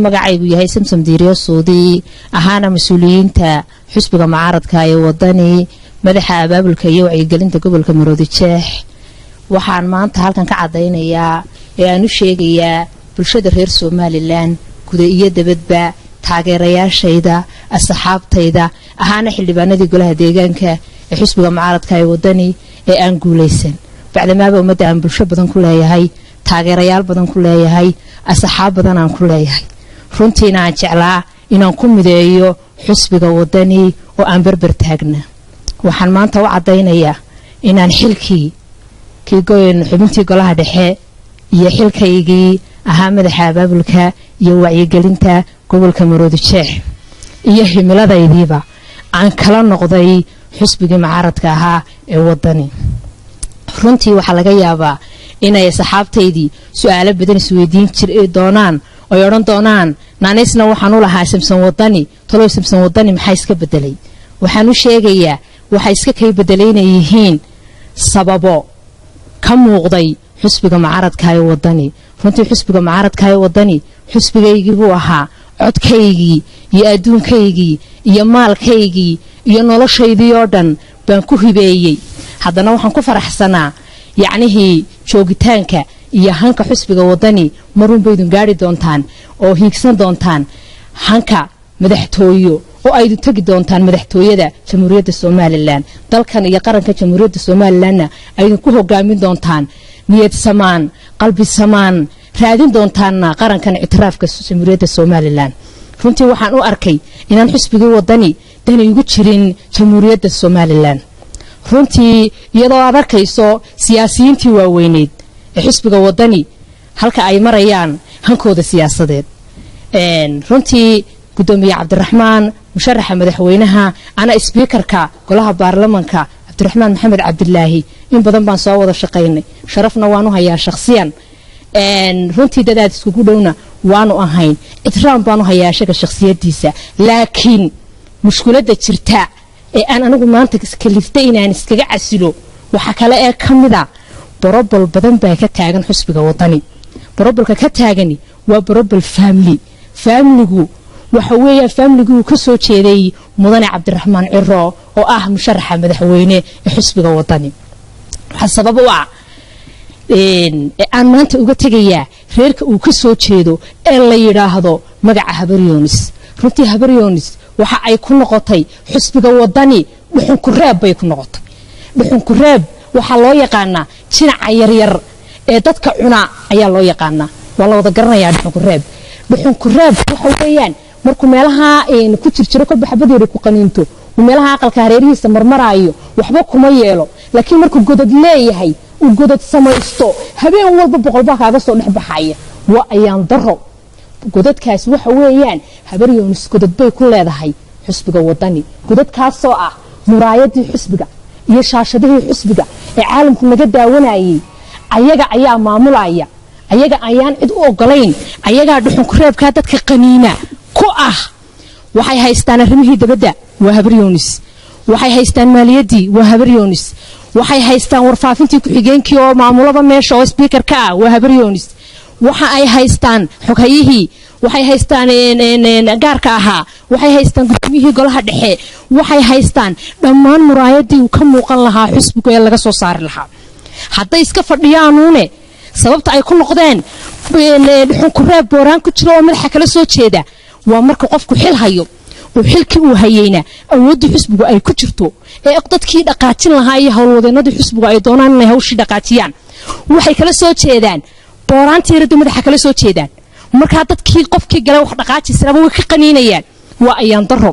Magacaygu yahay Samsam Diiriyo Suudi, ahaana mas-uuliyiinta xusbiga mucaaradka ee Wadani, madaxa abaabulka iyo wacyigelinta gobolka Maroodi Jeex. Waxaan maanta halkan ka cadaynayaa ee aan u sheegayaa bulshada reer Somaliland guda iyo dabadba, taageerayaashayda, asxaabtayda, ahaana xildhibaanadii golaha deegaanka ee xusbiga mucaaradka ee Wadani ee aan guulaysan, bacdamaaba ummadda aan bulsho badan ku leeyahay, taageerayaal badan ku leeyahay, asxaab badan aan ku leeyahay, runtiina aan jeclaa inaan ku mideeyo xusbiga Wadani oo aan berber taagna. Waxaan maanta u caddaynayaa inaan xilkii kii xubintii golaha dhexe iyo xilkaygii ahaa madaxa abaabulka iyo wacyigelinta gobolka Maroodi Jeex iyo himiladaydiiba aan kala noqday xusbigii mucaaradka ahaa ee Wadani. Runtii waxaa laga yaabaa inay asxaabtaydii su-aalo badan isweydiin doonaan oy odhan doonaan, "Naanaysna waxaan u lahaa Samsan Wadani, talow Samsan Wadani maxaa iska bedelay?" Waxaan u sheegayaa waxa iska kay bedelay inay yihiin sababo ka muuqday xusbiga mucaaradka ee Wadani. Runtii xusbiga mucaaradka ee Wadani xusbigaygii buu ahaa. Codkaygii iyo adduunkaygii iyo maalkaygii iyo noloshaydii oo dhan baan ku hibeeyey. Haddana waxaan ku faraxsanaa yacnihii joogitaanka iyo hanka xusbiga Wadani. Marunbaydun gaari doontaan oo hiigsan doontaan hanka madaxtooyo oo aydu tegi doontaan madaxtooyada Jamhuuriyadda Somaliland, dalkan iyo qaranka Jamhuuriyadda Somalilandna aydun ku hogaamin doontaan niyad samaan, qalbi samaan, raadin doontaanna qarankan ictiraafka Jamhuuriyadda Somaliland. Runtii waxaan u arkay inaan xusbigii Wadani dani ugu jirin Jamhuuriyadda Somaliland. Runtii iyadoo aad arkayso siyaasiyiintii waaweyneyd ee xusbiga Wadani halka ay marayaan hankooda siyaasadeed, runtii gudoomiye Cabdiraxmaan, musharaxa madaxweynaha ana speakerka golaha baarlamanka, Cabdiraxmaan Maxamed Cabdilaahi, in badan baan soo wada shaqaynay, sharafna waanu hayaa shakhsiyan. Runtii dadaad iskugu dhowna waanu ahayn, ixtiraam baanu hayaa isaga shakhsiyadiisa. Laakiin mushkuladda jirta ee aan anigu maanta kaliftay inaan iskaga casilo waxaa kale ee ka mida problem badan baa ka taagan xusbiga Wadani. Problemka ka taagani waa problem family. Familygu waxa weeyaan familygii uu ka soo jeeday mudane Cabdiraxmaan Ciro oo ah musharaxa madaxweyne ee xusbiga Wadani. Waxaa sabab u ah ee aan maanta uga tegayaa reerka uu ka soo jeedo ee la yidhaahdo magaca Habaryoonis. Runtii Habaryoonis waxa ay ku noqotay xusbiga Wadani dhuxunkureeb bay ku noqotay. Dhuxunkureeb waxaa loo yaqaanaa jinaca yaryar ee dadka cuna ayaa loo yaqaanaa, waa la wada garanayaa dhuxunkureeb. Dhuxunkureeb waxa weeyaan markuu meelaha ku jirjiro, kolba xabad yari ku qaniinto, uu meelaha aqalka hareerihiisa marmaraayo, waxba kuma yeelo. Laakiin markuu godad leeyahay, uu godad samaysto, habeen walba boqolbaa kaaga soo dhex baxaya. Waa ayaan daro. Godadkaasi waxa weeyaan Habaryoonis godad bay ku leedahay xusbiga Wadani, godadkaasoo ah muraayadii xusbiga iyo shaashadihii xusbiga ee caalamku naga daawanayay. Ayaga ayaa maamulaya, ayaga ayaan cid u ogolayn, ayagaa dhuxunkureebkaa dadka qaniina ku ah. Waxay haystaan arrimihii dabadda, waa Habaryoonis. Waxay haystaan maaliyaddii, waa Habaryoonis. Waxay haystaan warfaafintii, ku-xigeenkii oo maamulaba meesha oo speaker ka ah waa Habaryoonis. Waxa ay haystaan xoghayihii, waxay haystaan gaarka ahaa, waxay haystaan gudoomiyihii golaha dhexe, waxay haystaan dhammaan muraayadii uu ka muuqan lahaa xusbigu ee laga soo saari lahaa. Hadday iska fadhiyaanuune, sababta ay ku noqdeen dhuxunkureeb booraan ku jiro oo madaxa kala soo jeeda waa marka qofku xil hayo oo xilkii uu hayeyna awooddii xusbigu ay ku jirto ee dadkii dhaqaajin lahaa iyo howlwadeenadii xusbigu ay doonaan inay hawshii dhaqaajiyaan, waxay kala soo jeedaan booraantii radda, madaxa kala soo jeedaan. Markaa dadkii qofkii gale wax dhaqaajisraba way ka qaniinayaan. Waa ayaan daro,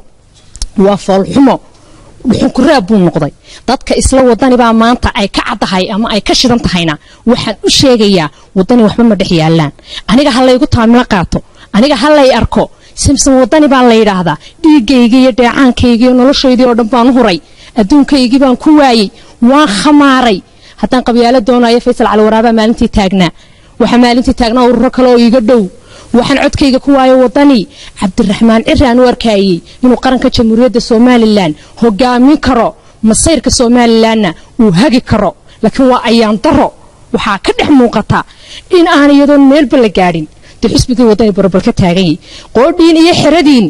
waa foolxumo, dhuxunkureeb buu noqday. Dadka isla Wadani baa maanta ay ka caddahay ama ay ka shidan tahayna waxaan u sheegayaa, Wadani waxba ma dhex yaallaan. Aniga ha laygu taamilo qaato, aniga ha lay arko, Simson Wadani baa la yidhaahdaa. Dhiiggayga iyo dheecaankayga iyo noloshaydii oo dhan baan u huray, adduunkaygii baan ku waayey, waan khamaaray. Haddaan qabyaalo doonayo, Faysal Cali Waraabaa maalintii taagnaa, waxaa maalintii taagnaa ururo kale oo iiga dhow. Waxaan codkayga ku waayo Wadani Cabdiraxmaan Ciri aan u arkaayey inuu qaranka Jamhuuriyadda Somaliland hogaamin karo, masayrka Somalilandna uu hagi karo. Laakiin waa ayaan daro, waxaa ka dhex muuqata in aan iyadoon meelba la gaadhin Dee xusbigii Wadani barobal ka taagan yahy qoodhiin iyo xeradiin,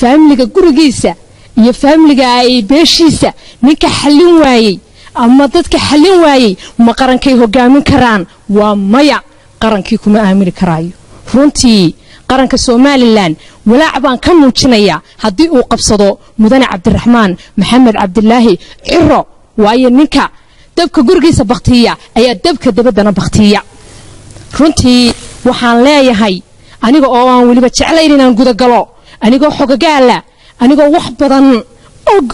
faamiliga gurigiisa iyo faamiliga ay beeshiisa ninka xallin waayey ama dadka xallin waayey, ma qarankay hogaamin karaan? Waa maya, qarankii kuma aamini karaayo. Runtii qaranka Somalilan walaac baan ka muujinayaa haddii uu qabsado mudane Cabdiraxmaan Maxamed Cabdilaahi Ciro, waayo ninka dabka gurigiisa bakhtiya ayaa dabka dabaddana bakhtiya. Runtii waxaan leeyahay, aniga oo aan weliba jeclayn inaan gudagalo, anigoo xogagaala, anigoo wax badan og,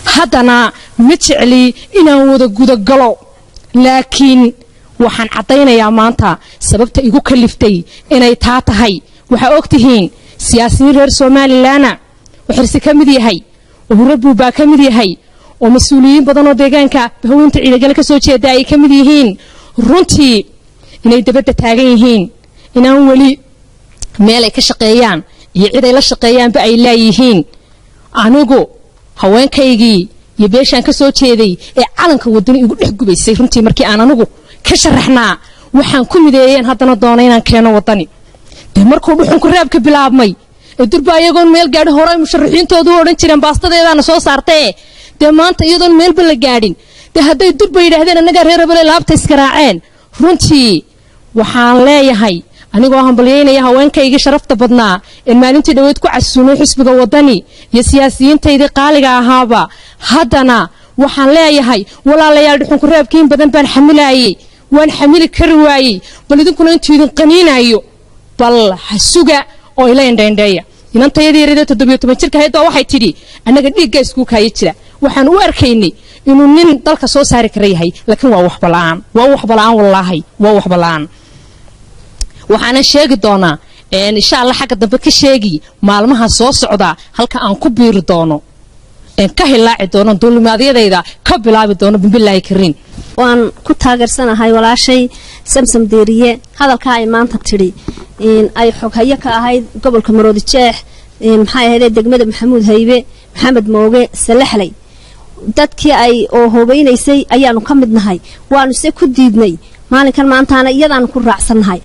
haddana ma jecli inaan wada gudagalo, laakiin waxaan caddaynayaa maanta sababta igu kaliftay inay taa tahay. Waxaa og tihiin siyaasiyiin reer Somalilanna oo Xirsi ka mid yahay, oo Hurre Buubbaa ka mid yahay, oo mas-uuliyiin badan oo deegaanka Haweynta Ciidagale ka soo jeeda ay ka mid yihiin, runtii inay dabadda taagan yihiin, inaan weli meel ay ka shaqeeyaan iyo cid ay la shaqeeyaanba ay laayihiin. Anigu haweenkaygii iyo beeshaan ka soo jeeday ee calanka Wadani igu dhex gubaysay, runtii markii aan anigu ka sharaxnaa waxaan ku mideeyeen, haddana doona inaan keeno Wadani. Dee markuu dhuxunku raabka bilaabmay ee durba iyagoon meel gaadhin hore ay musharaxiintoodu u odhan jireen baastadeedaana soo saartee, dee maanta iyadoon meelba la gaadhin, dee hadday durba yidhaahdeen annagaa reer hebele, laabta iskaraaceen. Runtii waxaan leeyahay, anigoo hambalyaynaya haweenkaygii sharafta badnaa een maalintii dhoweyd ku casuumay xusbiga Wadani iyo siyaasiyiintaydii qaaliga ahaaba, haddana waxaan leeyahay, walaalayaal, dhuxunku raabkiin badan baan xamilaayey, waan xamili kari waayey. Bal idinkuna intuu idin qaniinayo bal ha suga oo ila indhaindheeya. Inantayadii yaradee 17 jirka ahayd baa waxay tidhi, annaga dhiiggaa iskuu kaaya jira, waxaan u arkaynay inuu nin dalka soo saari kara yahay, laakiin waa waxbala'aan, waa waxbala'aan, wallaahi waa waxbala'aan. Waxaanan sheegi doonaa insha Allah, xagga dambe ka sheegi maalmaha soo socda halka aan ku biiri doono, ka hilaaci doono, duulimaadyadayda ka bilaabi doono, bimbilaahi kariin. Waan ku taageersanahay walaashay Samsam Deeriye hadalkaa ay maanta tidhi, ay xoghayo ka ahayd gobolka Maroodi Jeex, maxay ahaydee, degmada Maxamuud Haybe, Maxamed Mooge, Salaxley. Dadkii ay oo hoobaynaysay ayaanu ka mid nahay, waanu se ku diidnay maalinkan maantaana iyadaanu ku raacsannahay.